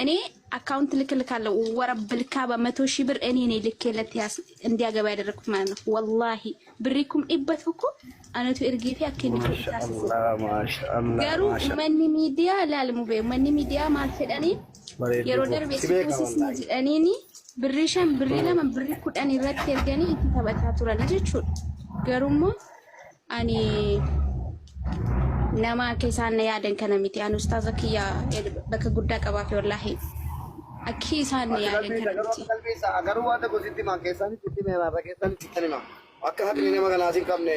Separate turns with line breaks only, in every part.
እኔ አካውንት ልክልካለሁ ወረብል ካባ 100,000 ብር እኔ ነኝ ልኬለት እንዲያገባ ያደረኩት ማለት ነው። ወላሂ ብሪኩም ዲበት እኮ አነቱ ኤርጌፊ አከኒ
ማሻአላህ ማሻአላህ
Garuu
maasha
uummanni miidiyaa ilaalamu bee uummanni miidiyaa maal fedhanii
bareedduu
yeroo
koo
darbe
si
si
beeka
fuusisna
wallaahi.
jedhaniini birrii 5 birrii 2 birrii 10 irratti erganii itti taphataa turanii jechuudha. Garuummoo ani nama akka isaan na yaadan kana miti. Ani ustaaza kiyya bakka guddaa qabaaf wallaahi. Akki isaan na
Ati
yaadan
qalbeessa
kana
garuu
miti.
akka qalbeessa garuu waan tokko sitti himaa keessaan sitti himeera irra keessaan sitti hima akka haqni nama kanaa sin qabne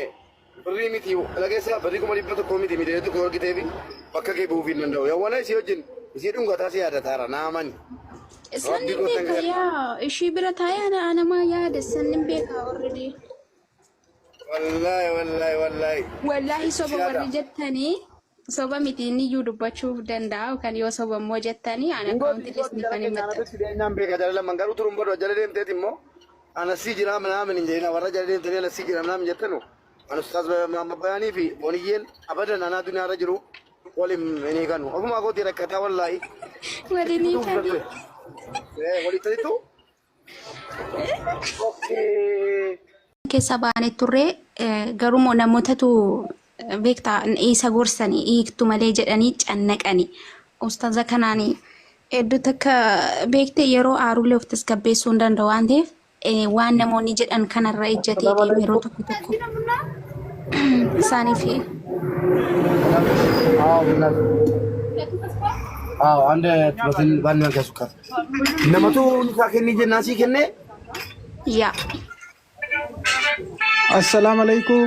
birrii miti dhageessa birrii 100,000 miti miliyoona tokko argiteefi bakka kee bu'uuf hin danda'u yawwana isii wajjin isii dhungataa si yaadataara naa amani rabbii
Sannin
gooftaan
beeka
keessan
yaa ishii bira taa'ee ana anamaa yaada sannin beeka already.
wallaahi wallaahi wallaahi
Wallaahi
si
soba
yaada.
warri jettanii soba miti inni iyyuu dubbachuuf danda'a yookaan yoo soba immoo jettanii ani
Hin gooti
akkaawuntii
hin gooti
lisni
jara
kan hin
keenya
maxxansu.
anatu si dhiyeenyaan beeka jara lamaan garuu turuun badu jala deemteeti immoo anasii jira minaamin hin jedhina warra jala deemtanii anasii jira minaamin jettanu an ustaaz Muhammad Bayaanii fi Boniyyeen abadan anaa duniyaa irra jiru waliin hin hiikanu ofumaa kootii rakkataa wallaahi
Waliin
itti kutuuf
hiikanii.
ture walitti talittu okay.
Keessa baanee turre garumoo namootatu beektaa isa gorsanii hiiktu malee jedhanii cannaqani. Ustaaza kanaan hedduu takka beekte yeroo aarullee of tasgabbeessuu hin danda'u waan ta'eef waan namoonni jedhan kanarra ejjatee deema yeroo tokko tokko isaaniif.
አዎ አንድ በትን ባንድ ማንኪያ ሱካር namatu nikaa kennii jennaan sii kennee
Yaa.
Assalamu alaikum.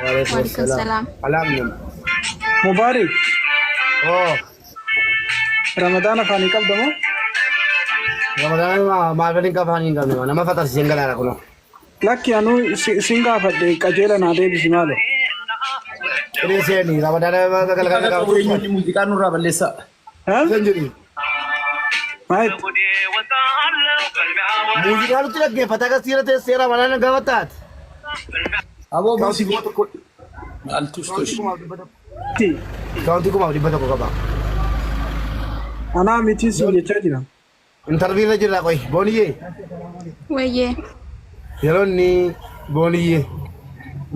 Waalaikum
Waalaikum
salaam.
salaam.
Alaamnam.
Mubarak.
Oh,
Ramadaan afaanii qabda moo?
Ramadaan maal fedhin qaba hin qabne nama fatarsiiseen galaara kunoo.
Lakki anuu sin gaafadhe qajeela naa deebisi maalo.
Qiree seeni Ramadaan galgala
Muuziqaa qabu
qabu.
eenyuun muuziqaa nurraa balleessaa.
Ha?
Sen jedhi.
Maayit?
Muuziqaa nutti dhaggeeffata akka siira teessee Ramadaan gaafa taate.
Aboo
Kaawuntii
muuziqaa
1000.
maaltu
Kaawuntii
tush.
1,100.
Ti.
Kaawuntii 1,100 qaba.
Anaa mitiin siin jechaa jira.
Intarviirra irra jirra qoy. Booniyyee.
Wayyee.
Yeroo inni booniyyee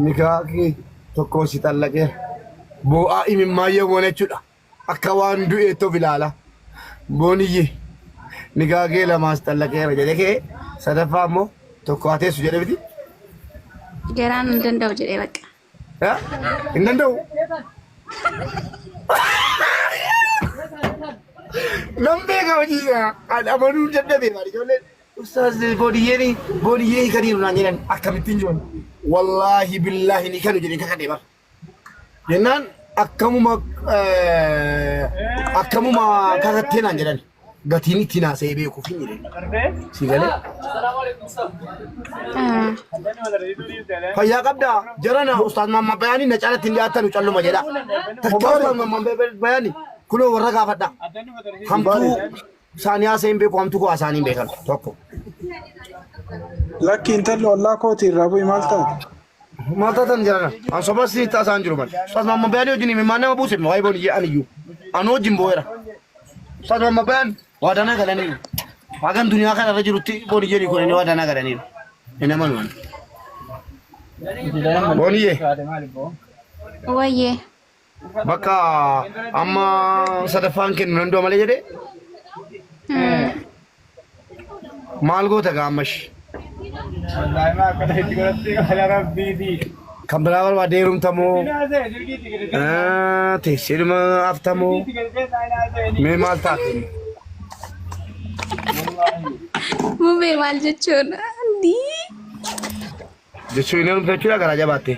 nikaa kee tokko si xallaqee boo'aa imimmaan yommuu jechuudha. Akka waan du'eetti of ilaala. Booniyyee nikaa kee lamaas xallaqeera jedhee kee sadaffaa immoo tokko haa teessu jedhee miti.
Garaan hin danda'u jedhee bakka.
Haa? Hin danda'u. Nan beeka hojii isaa. Ani amanuu dadhabee maali ijoolleen. Ustaaz boodiyyeen boodiyyee hiikaniiru naan jedhan akkamittiin jiran. Wallaahi billaahi ni kanu jedhee kakadhe bara. Jennaan akkamuma akkamuma kakattee naan jedhan. Gatiin ittiin haasa'ee beekuuf hin jedhan. Si galee? Fayyaa qabdaa jarana ustaaz Maammaa Bayaanii na caalatti hin dhiyaattanu calluma jedha. Takka ustaaz Maammaa Bayaanii kunoo warra gaafadha. Hamtuu isaanii haasa'ee hin beeku hamtuu koo haasa'anii hin beekan tokko.
Lakki intalli ollaa kooti irraa bu'i maal taate?
Maal taatan jarana? An soba si taasaan jiru man. Ustaaz Maammaa Bayaanii wajjin imimmaan nama buuse waa'ee booniyyee ani iyyuu. An wajjin boo'eera. Ustaaz Maammaa Bayaan waadanaa galaniiru. Hagan duniyaa kana irra jirutti booniyyee kun inni waadanaa galaniiru. Hin amanu ani. Booniyyee
Wayyee.
bakka amma sadaffaan kennu nan du'a malee jedhee maal goota gaa ammash. Kan biraa barbaadee heerumtamoo teesseedhuma haftamoo mee maal taate?
Mubee maal jechuun? Andii.
Jechuun hin heerumte jechuudha garaa jabaatte.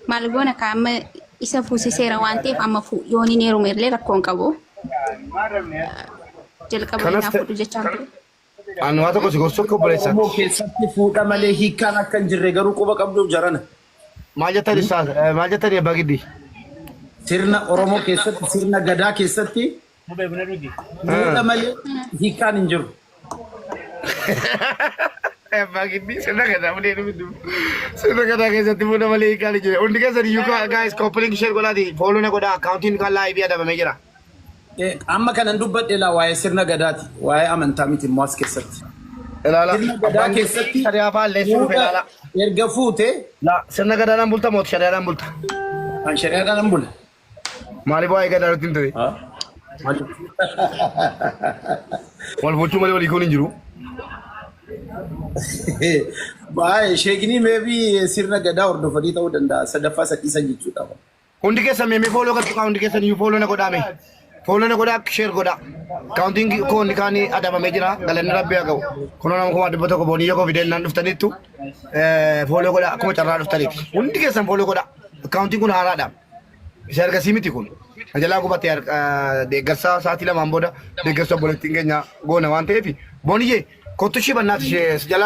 Maal goona ka amma isa fuusiseera waan ta'eef amma yoon hin heerume illee rakkoo hin qabu. Jalqaba
Kanas
innaa fuudhu jechaan ture.
Ani waa tokko si gorsuu akka
Oromoo
obboleessaatti.
keessatti fuudha malee hiikkaan akka hin jirre garuu quba qabduuf jarana.
Maal jettan ustaaz? Maal jettani abbaa giddii?
Sirna Oromoo keessatti sirna gadaa keessatti fuudha malee hiikkaan hin jiru.
Abbaa giddii sirna gadaa malee namni dubu. Sirna gadaa keessatti fuudha malee hiikaan hin jiru. Hundi keessan iyyuu guys copy link share godhaati. Follow na godhaa akkaawuntiin kan live adabamee jira.
Amma kanan dubbadhe laa waa'ee sirna gadaati. Waa'ee amantaa miti immoo as keessatti.
Ilaala.
Sirna gadaa
Abbaan
keessatti
shari'aa faalleessuu dhufe
fuudha
ilaala.
erga fuute
La sirna gadaadhaan bulta moo shari'aadhaan bulta?
An shari'aadhaan bula.
Maaliif waa'ee gadaa nutti hin ture? Wal bulchuu malee walii kun hin jiru.
Baay'ee sheekinii maybe sirna gadaa hordofanii ta'uu danda'a. Sadaffaa sadhiisan jechuudha.
Hundi keessan meemee follow kan tuqaa, hundi keessan iyyuu follow na godhaa mee. Follow na godhaa, share godhaa. Akkaawuntiin koo inni kaanii adabamee jira. Galanni rabbi haa ga'u. Kunoo nama 100,000 booniyya koo fideen naan dhuftaniittu follow godhaa akkuma carraa dhuftaniiti. Hundi keessan follow godhaa. Akkaawuntiin kun haaraadha. Isa ergasii miti kun. Na jalaa gubatee deeggarsa sa'aatii 2n booda deeggarsa obboleettiin keenya goona waan ta'eef booniyyee kottu ishee bannaati ishee si jalaa.